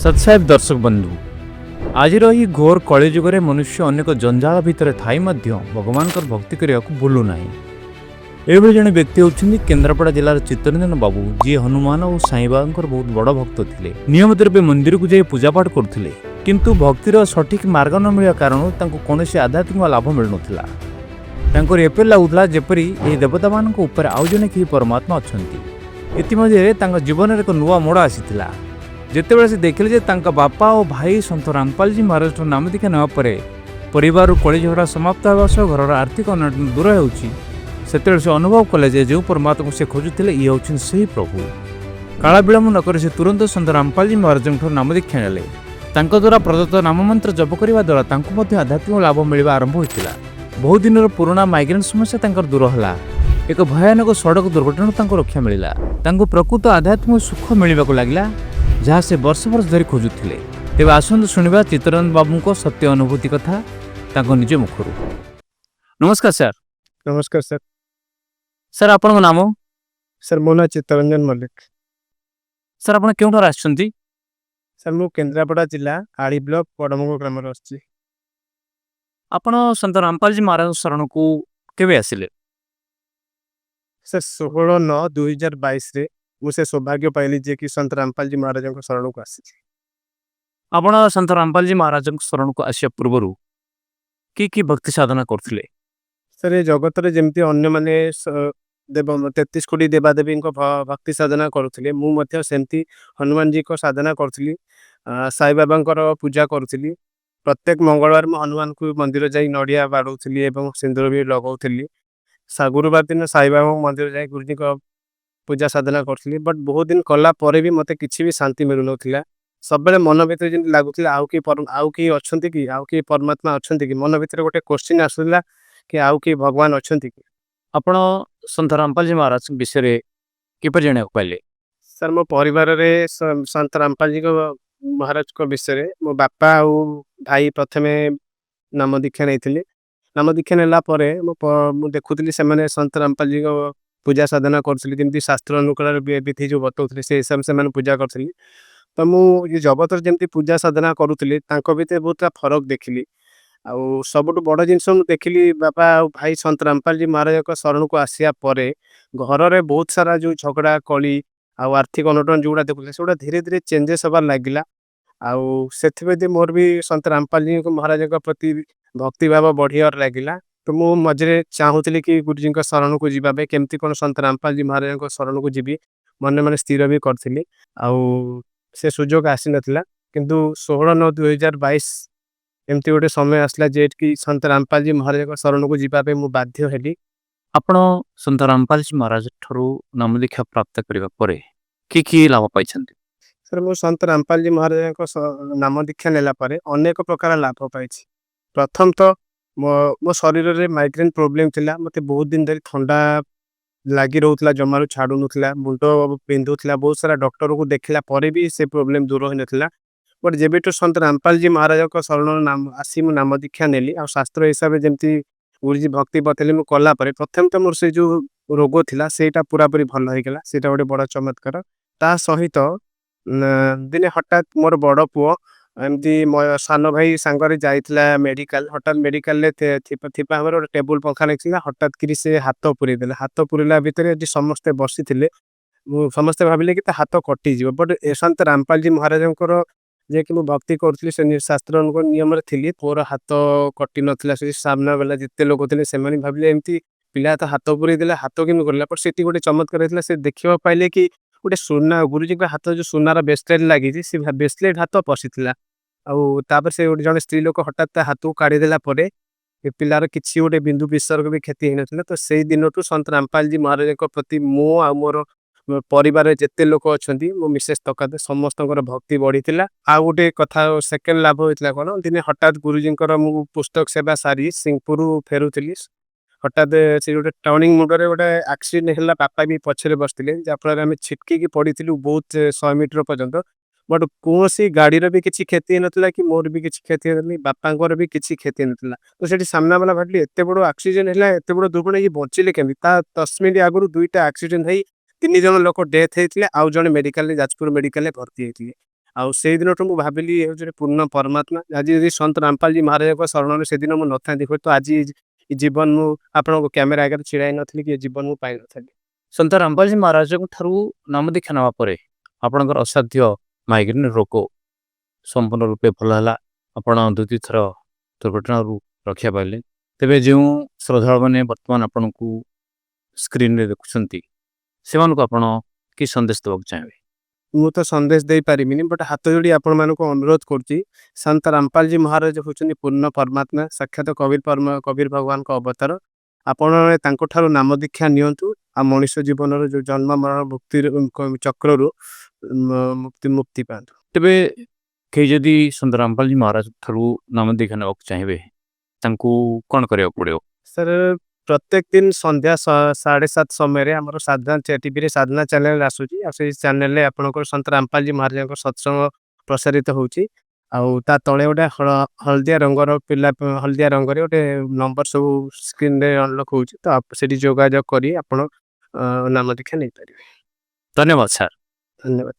ସତ୍ସାହେବ ଦର୍ଶକ ବନ୍ଧୁ, ଆଜିର ଏହି ଘୋର କଳିଯୁଗରେ ମନୁଷ୍ୟ ଅନେକ ଜଞ୍ଜାଳ ଭିତରେ ଥାଇ ମଧ୍ୟ ଭଗବାନଙ୍କର ଭକ୍ତି କରିବାକୁ ଭୁଲୁ ନାହିଁ। ଏଭଳି ଜଣେ ବ୍ୟକ୍ତି ହେଉଛନ୍ତି କେନ୍ଦ୍ରାପଡ଼ା ଜିଲ୍ଲାର ଚିତ୍ତରଞ୍ଜନ ବାବୁ, ଯିଏ ହନୁମାନ ଓ ସାଇବାବାଙ୍କର ବହୁତ ବଡ଼ ଭକ୍ତ ଥିଲେ। ନିୟମିତ ରୂପେ ମନ୍ଦିରକୁ ଯାଇ ପୂଜାପାଠ କରୁଥିଲେ। କିନ୍ତୁ ଭକ୍ତିର ସଠିକ୍ ମାର୍ଗ ନ ମିଳିବା କାରଣରୁ ତାଙ୍କୁ କୌଣସି ଆଧ୍ୟାତ୍ମିକ ଲାଭ ମିଳୁନଥିଲା। ତାଙ୍କର ଏପରି ଲାଗୁଥିଲା, ଯେପରି ଏହି ଦେବତାମାନଙ୍କ ଉପରେ ଆଉ ଜଣେ କେହି ପରମାତ୍ମା ଅଛନ୍ତି। ଇତିମଧ୍ୟରେ ତାଙ୍କ ଜୀବନରେ ଏକ ନୂଆ ମୋଡ଼ ଆସିଥିଲା, ଯେତେବେଳେ ସେ ଦେଖିଲେ ଯେ ତାଙ୍କ ବାପା ଓ ଭାଇ ସନ୍ଥ ରାମପାଲଜୀ ମହାରାଜଙ୍କ ନାମ ଦୀକ୍ଷା ନେବା ପରେ ପରିବାରରୁ କଳି ଝଗଡ଼ା ସମାପ୍ତ ହେବା ସହ ଘରର ଆର୍ଥିକ ଅନଟନ ଦୂର ହେଉଛି। ସେତେବେଳେ ସେ ଅନୁଭବ କଲେ ଯେ ଯେଉଁ ପରମାତ୍ମାକୁ ସେ ଖୋଜୁଥିଲେ, ଇଏ ହେଉଛନ୍ତି ସେହି ପ୍ରଭୁ। କାଳ ବିଳମ୍ବ ନକରି ସେ ତୁରନ୍ତ ସନ୍ଥ ରାମପାଲଜୀ ମହାରାଜଙ୍କଠାରୁ ନାମ ଦୀକ୍ଷା ନେଲେ। ତାଙ୍କ ଦ୍ୱାରା ପ୍ରଦତ୍ତ ନାମମନ୍ତ୍ର ଜପ କରିବା ଦ୍ୱାରା ତାଙ୍କୁ ମଧ୍ୟ ଆଧ୍ୟାତ୍ମିକ ଲାଭ ମିଳିବା ଆରମ୍ଭ ହୋଇଥିଲା। ବହୁ ଦିନର ପୁରୁଣା ମାଇଗ୍ରେନ୍ ସମସ୍ୟା ତାଙ୍କର ଦୂର ହେଲା। ଏକ ଭୟାନକ ସଡ଼କ ଦୁର୍ଘଟଣାରୁ ତାଙ୍କୁ ରକ୍ଷା ମିଳିଲା। ତାଙ୍କୁ ପ୍ରକୃତ ଆଧ୍ୟାତ୍ମିକ ସୁଖ ମିଳିବାକୁ ଲାଗିଲା, ଯାହା ସେ ବର୍ଷ ବର୍ଷ ଧରି ଖୋଜୁଥିଲେ। ତେବେ ଆସନ୍ତୁ ଶୁଣିବା ଚିତ୍ତରଞ୍ଜନ ବାବୁଙ୍କ ସତ୍ୟ ଅନୁଭୂତି କଥା ତାଙ୍କ ନିଜ ମୁଖରୁ। ନମସ୍କାର ସାର୍। ନମସ୍କାର ସାର୍। ସାର୍, ଆପଣଙ୍କ ନାମ? ସାର୍, ମୋ ନାଁ ଚିତ୍ତରଞ୍ଜନ ମଲ୍ଲିକ। ସାର୍, ଆପଣ କେଉଁଠାରୁ ଆସିଛନ୍ତି? ସାର୍, ମୁଁ କେନ୍ଦ୍ରାପଡ଼ା ଜିଲ୍ଲା ଆଳି ବ୍ଲକ ବଡ଼ମଙ୍ଗ ଗ୍ରାମରୁ ଆସିଛି। ଆପଣ ସନ୍ଥ ରାମପାଲଜୀ ମହାରାଜ ଶରଣକୁ କେବେ ଆସିଲେ? ସାର୍, 16/9/2022ରେ ମୁଁ ସେ ସୌଭାଗ୍ୟ ପାଇଲି ଯେ କି ସନ୍ଥ ରାମପାଲଜୀ ମହାରାଜଙ୍କ ଶରଣକୁ ଆସିଛି। ଆପଣ ସନ୍ଥ ରାମପାଲଜୀ ମହାରାଜଙ୍କ ଶରଣକୁ ଆସିବା ପୂର୍ବରୁ କି କି ଭକ୍ତି ସାଧନା କରୁଥିଲେ? ସାର୍, ଏ ଜଗତରେ ଯେମିତି ଅନ୍ୟମାନେ ଦେବ 33 କୋଟି ଦେବାଦେବୀଙ୍କ ଭକ୍ତି ସାଧନା କରୁଥିଲେ, ମୁଁ ମଧ୍ୟ ସେମିତି ହନୁମାନଜୀଙ୍କ ସାଧନା କରୁଥିଲି, ସାଇବାବାଙ୍କର ପୂଜା କରୁଥିଲି। ପ୍ରତ୍ୟେକ ମଙ୍ଗଳବାର ମୁଁ ହନୁମାନଙ୍କୁ ମନ୍ଦିର ଯାଇ ନଡ଼ିଆ ବାଡ଼ଉଥିଲି ଏବଂ ସିନ୍ଦୁର ବି ଲଗାଉଥିଲି। ଗୁରୁବାର ଦିନ ସାଇବାବାଙ୍କ ମନ୍ଦିର ଯାଇ ଗୁରୁଜୀଙ୍କ ପୂଜା ସାଧନା କରୁଥିଲି। ବଟ୍ ବହୁତ ଦିନ କଲା ପରେ ବି ମୋତେ କିଛି ବି ଶାନ୍ତି ମିଳୁନଥିଲା। ସବୁବେଳେ ମନ ଭିତରେ ଯେମିତି ଲାଗୁଥିଲା, ଆଉ କେହି ଅଛନ୍ତି କି? ଆଉ କେହି ପରମାତ୍ମା ଅଛନ୍ତି କି? ମନ ଭିତରେ ଗୋଟେ କୋଶ୍ଚିନ୍ ଆସୁଥିଲା କି ଆଉ କେହି ଭଗବାନ ଅଛନ୍ତି କି? ଆପଣ ସନ୍ଥ ରାମପାଲଜୀ ମହାରାଜଙ୍କ ବିଷୟରେ କିପରି ଜାଣିବାକୁ ପାଇଲେ? ସାର୍, ମୋ ପରିବାରରେ ସନ୍ଥ ରାମପାଲଜୀଙ୍କ ମହାରାଜଙ୍କ ବିଷୟରେ ମୋ ବାପା ଆଉ ଭାଇ ପ୍ରଥମେ ନାମ ଦୀକ୍ଷା ନେଇଥିଲେ। ନାମ ଦୀକ୍ଷା ନେଲା ପରେ ମୁଁ ଦେଖୁଥିଲି, ସେମାନେ ସନ୍ଥ ରାମପାଲଜୀଙ୍କ ପୂଜା ସାଧନା କରୁଥିଲେ। ଯେମିତି ଶାସ୍ତ୍ର ଅନୁକୂଳରେ ବିଧି ଯେଉଁ ବତଉଥିଲେ, ସେ ହିସାବରେ ସେମାନେ ପୂଜା କରୁଥିଲେ। ତ ମୁଁ ଏ ଜଗତରେ ଯେମିତି ପୂଜା ସାଧନା କରୁଥିଲି, ତାଙ୍କ ଭିତରେ ବହୁତ ଫରକ ଦେଖିଲି। ଆଉ ସବୁଠୁ ବଡ଼ ଜିନିଷ ମୁଁ ଦେଖିଲି, ବାପା ଆଉ ଭାଇ ସନ୍ଥ ରାମପାଲଜୀ ମହାରାଜଙ୍କ ଶରଣକୁ ଆସିବା ପରେ ଘରରେ ବହୁତ ସାରା ଯେଉଁ ଝଗଡ଼ା କଳି ଆଉ ଆର୍ଥିକ ଅନଟନ ଯେଉଁଗୁଡ଼ା ଦେଖୁଥିଲେ, ସେଗୁଡ଼ା ଧୀରେ ଧୀରେ ଚେଞ୍ଜେସ୍ ହେବାର ଲାଗିଲା। ଆଉ ସେଥିପ୍ରତି ମୋର ବି ସନ୍ଥ ରାମପାଲଜୀଙ୍କ ମହାରାଜଙ୍କ ପ୍ରତି ଭକ୍ତିଭାବ ବଢ଼ିବାରେ ଲାଗିଲା। ତ ମୁଁ ମଝିରେ ଚାହୁଁଥିଲି କି ଗୁରୁଜୀଙ୍କ ଶରଣକୁ ଯିବା ପାଇଁ, କେମିତି କ'ଣ ସନ୍ଥ ରାମପାଲଜୀ ମହାରାଜଙ୍କ ଶରଣକୁ ଯିବି, ମନେ ମନେ ସ୍ଥିର ବି କରିଥିଲି। ଆଉ ସେ ସୁଯୋଗ ଆସିନଥିଲା। କିନ୍ତୁ 16/9/2022 ଏମିତି ଗୋଟେ ସମୟ ଆସିଲା, ଯେକି ସନ୍ଥ ରାମପାଲଜୀ ମହାରାଜଙ୍କ ଶରଣକୁ ଯିବା ପାଇଁ ମୁଁ ବାଧ୍ୟ ହେଲି। ଆପଣ ସନ୍ଥ ରାମପାଲଜୀ ମହାରାଜ ଠାରୁ ନାମ ଦୀକ୍ଷା ପ୍ରାପ୍ତ କରିବା ପରେ କି କି ଲାଭ ପାଇଛନ୍ତି? ସାର୍, ମୁଁ ସନ୍ଥ ରାମପାଲଜୀ ମହାରାଜଙ୍କ ନାମ ଦୀକ୍ଷା ନେଲା ପରେ ଅନେକ ପ୍ରକାର ଲାଭ ପାଇଛି। ପ୍ରଥମ ତ ମୋ ମୋ ଶରୀରରେ ମାଇଗ୍ରେନ୍ ପ୍ରୋବ୍ଲେମ୍ ଥିଲା। ମୋତେ ବହୁତ ଦିନ ଧରି ଥଣ୍ଡା ଲାଗି ରହୁଥିଲା, ଜମାରୁ ଛାଡ଼ୁନଥିଲା, ମୁଣ୍ଡ ବିନ୍ଧୁଥିଲା। ବହୁତ ସାରା ଡକ୍ଟରକୁ ଦେଖିଲା ପରେ ବି ସେ ପ୍ରୋବ୍ଲେମ୍ ଦୂର ହୋଇନଥିଲା। ବଟ୍ ଯେବେଠୁ ସନ୍ଥ ରାମପାଲଜୀ ମହାରାଜଙ୍କ ଶରଣ ନାମ ଆସି ମୁଁ ନାମ ଦୀକ୍ଷା ନେଲି ଆଉ ଶାସ୍ତ୍ର ହିସାବରେ ଯେମିତି ଗୁରୁଜୀ ଭକ୍ତି ବତେଇଲେ ମୁଁ କଲା ପରେ, ପ୍ରଥମେ ତ ମୋର ସେ ଯେଉଁ ରୋଗ ଥିଲା, ସେଇଟା ପୁରାପୁରି ଭଲ ହେଇଗଲା। ସେଇଟା ଗୋଟେ ବଡ଼ ଚମତ୍କାର। ତା ସହିତ ଦିନେ ହଠାତ୍ ମୋର ବଡ଼ ପୁଅ ଏମିତି ମୋ ସାନ ଭାଇ ସାଙ୍ଗରେ ଯାଇଥିଲା ମେଡ଼ିକାଲ। ହଠାତ୍ ମେଡ଼ିକାଲରେ ଥିବା ଭାବରେ ଗୋଟେ ଟେବୁଲ ପଙ୍ଖା ଲାଗିଥିଲା। ହଠାତ୍ କିରି ସେ ହାତ ପୁରେଇ ଦେଲା। ହାତ ପୁରେଇଲା ଭିତରେ ଏଠି ସମସ୍ତେ ବସିଥିଲେ। ମୁଁ ସମସ୍ତେ ଭାବିଲେ କି ତା ହାତ କଟିଯିବ। ବଟ୍ ଏ ସନ୍ଥ ରାମପାଲଜୀ ମହାରାଜଙ୍କର ଯିଏକି ମୁଁ ଭକ୍ତି କରୁଥିଲି, ସେ ଶାସ୍ତ୍ର ନିୟମରେ ଥିଲି, ପୁଅର ହାତ କଟି ନଥିଲା। ସେ ସାମ୍ନା ବାଲା ଯେତେ ଲୋକ ଥିଲେ, ସେମାନେ ଭାବିଲେ, ଏମିତି ପିଲା ତ ହାତ ପୁରେଇ ଦେଲା, ହାତ କେମିତି କଟିଲା? ବଟ୍ ସେଠି ଗୋଟେ ଚମତ୍କାର ହେଇଥିଲା। ସେ ଦେଖିବାକୁ ପାଇଲେ କି ଗୋଟେ ସୁନା, ଗୁରୁଜୀଙ୍କ ହାତ ଯୋଉ ସୁନାର ବ୍ରେସଲେଟ୍ ଲାଗିଛି, ସେ ବ୍ରେସଲେଟ୍ ହାତ ପଶିଥିଲା। ଆଉ ତାପରେ ସେ ଗୋଟେ ଜଣେ ସ୍ତ୍ରୀ ଲୋକ ହଠାତ୍ ତା ହାତକୁ କାଢ଼ିଦେଲା ପରେ ଏ ପିଲାର କିଛି ଗୋଟେ ବିନ୍ଦୁ ବିସର୍ଗ ବି କ୍ଷତି ହେଇନଥିଲା। ତ ସେଇ ଦିନଠୁ ସନ୍ଥ ରାମପାଲଜୀ ମହାରାଜଙ୍କ ପ୍ରତି ମୁଁ ଆଉ ମୋର ପରିବାରରେ ଯେତେ ଲୋକ ଅଛନ୍ତି, ମୋ ମିସେସ୍ ତକାତ, ସମସ୍ତଙ୍କର ଭକ୍ତି ବଢ଼ିଥିଲା। ଆଉ ଗୋଟେ କଥା, ସେକେଣ୍ଡ ଲାଭ ହେଇଥିଲା କ'ଣ, ଦିନେ ହଠାତ୍ ଗୁରୁଜୀଙ୍କର ମୁଁ ପୁସ୍ତକ ସେବା ସାରି ସିଂପୁରରୁ ଫେରୁଥିଲି। ହଠାତ୍ ସେ ଗୋଟେ ଟର୍ଣ୍ଣିଂ ମୁଣ୍ଡରେ ଗୋଟେ ଆକ୍ସିଡେଣ୍ଟ ହେଲା। ବାପା ବି ପଛରେ ବସିଥିଲେ, ଯାହାଫଳରେ ଆମେ ଛିଟକିକି ପଡ଼ିଥିଲୁ ବହୁତ 100 ମିଟର ପର୍ଯ୍ୟନ୍ତ। ବଟ୍ କୌଣସି ଗାଡ଼ିର ବି କିଛି କ୍ଷତି ହେଇନଥିଲା କି ମୋର ବି କିଛି କ୍ଷତି ହେଇନଥିଲା, ବାପାଙ୍କର ବି କିଛି କ୍ଷତି ହେଇନଥିଲା। ତ ସେଠି ସାମ୍ନା ବାଲା ଭାବିଲେ, ଏତେ ବଡ଼ ଆକ୍ସିଡେଣ୍ଟ ହେଲା, ଏତେ ବଡ଼ ଦୁର୍ଘଟଣା, ଇଏ ବଞ୍ଚିଲେ କେମିତି? ତା 10 ମିନିଟ୍ ଆଗରୁ ଦୁଇଟା ଆକ୍ସିଡେଣ୍ଟ ହେଇ ତିନି ଜଣ ଲୋକ ଡେଥ୍ ହେଇଥିଲେ, ଆଉ ଜଣେ ମେଡ଼ିକାଲରେ, ଯାଜପୁର ମେଡ଼ିକାଲରେ ଭର୍ତ୍ତି ହେଇଥିଲେ। ଆଉ ସେଇ ଦିନଠୁ ମୁଁ ଭାବିଲି ଏ ହେଉଛି ପୂର୍ଣ୍ଣ ପରମାତ୍ମା। ଆଜି ଯଦି ସନ୍ତ ରାମପାଲଜୀ ମହାରାଜଙ୍କ ଶରଣରେ ସେଦିନ ମୁଁ ନଥାନ୍ତି, ହୁଏତ ଆଜି ଏ ଜୀବନ ମୁଁ ଆପଣଙ୍କ କ୍ୟାମେରା ଆଗରେ ଛିଡ଼ା ହେଇନଥିଲି କି ଏ ଜୀବନ ମୁଁ ପାଇନଥାନ୍ତି। ସନ୍ତ ରାମପାଲଜୀ ମହାରାଜଙ୍କ ଠାରୁ ନାମ ଦୀକ୍ଷା ନେବା ପରେ ଆପଣଙ୍କର ଅସାଧ୍ୟ ମାଇଗ୍ରେନ୍ ରୋଗ ସମ୍ପୂର୍ଣ୍ଣ ରୂପେ ଭଲ ହେଲା। ଆପଣ ଦ୍ୱିତୀୟ ଥର ଦୁର୍ଘଟଣାରୁ ରକ୍ଷା ପାଇଲେ। ତେବେ ଯେଉଁ ଶ୍ରଦ୍ଧାଳୁମାନେ ବର୍ତ୍ତମାନ ଆପଣଙ୍କୁ ସ୍କ୍ରିନରେ ଦେଖୁଛନ୍ତି, ସେମାନଙ୍କୁ ଆପଣ କି ସନ୍ଦେଶ ଦେବାକୁ ଚାହିଁବେ? ମୁଁ ତ ସନ୍ଦେଶ ଦେଇପାରିବିନି, ବଟ୍ ହାତ ଯୋଡ଼ି ଆପଣମାନଙ୍କୁ ଅନୁରୋଧ କରୁଛି, ସନ୍ତ ରାମପାଲଜୀ ମହାରାଜ ହେଉଛନ୍ତି ପୂର୍ଣ୍ଣ ପରମାତ୍ମା, ସାକ୍ଷାତ କବୀର ପରମ କବୀର ଭଗବାନଙ୍କ ଅବତାର। ଆପଣ ତାଙ୍କଠାରୁ ନାମ ଦୀକ୍ଷା ନିଅନ୍ତୁ ଆଉ ମଣିଷ ଜୀବନର ଯେଉଁ ଜନ୍ମ ମରଣ ମୁକ୍ତି ଚକ୍ରରୁ ମୁକ୍ତି ପାଆନ୍ତୁ। ତେବେ କେହି ଯଦି ସନ୍ତ ରାମପାଲଜୀ ମହାରାଜ ଠାରୁ ନାମ ଦୀକ୍ଷା ନେବାକୁ ଚାହିଁବେ, ତାଙ୍କୁ କ'ଣ କରିବାକୁ ପଡ଼ିବ? ସାର୍, ପ୍ରତ୍ୟେକ ଦିନ ସନ୍ଧ୍ୟା 7:30 ସମୟରେ ଆମର ସାଧନା ଟିଭିରେ ସାଧନା ଚ୍ୟାନେଲ ଆସୁଛି ଆଉ ସେଇ ଚ୍ୟାନେଲରେ ଆପଣଙ୍କର ସନ୍ତ ରାମପାଲଜୀ ମହାରାଜଙ୍କ ସତ୍ସଙ୍ଗ ପ୍ରସାରିତ ହେଉଛି। ଆଉ ତା ତଳେ ଗୋଟେ ହଳଦିଆ ରଙ୍ଗର ପିଲା, ହଳଦିଆ ରଙ୍ଗରେ ଗୋଟେ ନମ୍ବର ସବୁ ସ୍କ୍ରିନରେ ଅନଲକ୍ ହେଉଛି। ତ ସେଠି ଯୋଗାଯୋଗ କରି ଆପଣ ନାମ ଦୀକ୍ଷା ନେଇପାରିବେ। ଧନ୍ୟବାଦ ସାର୍। ଧନ୍ୟବାଦ।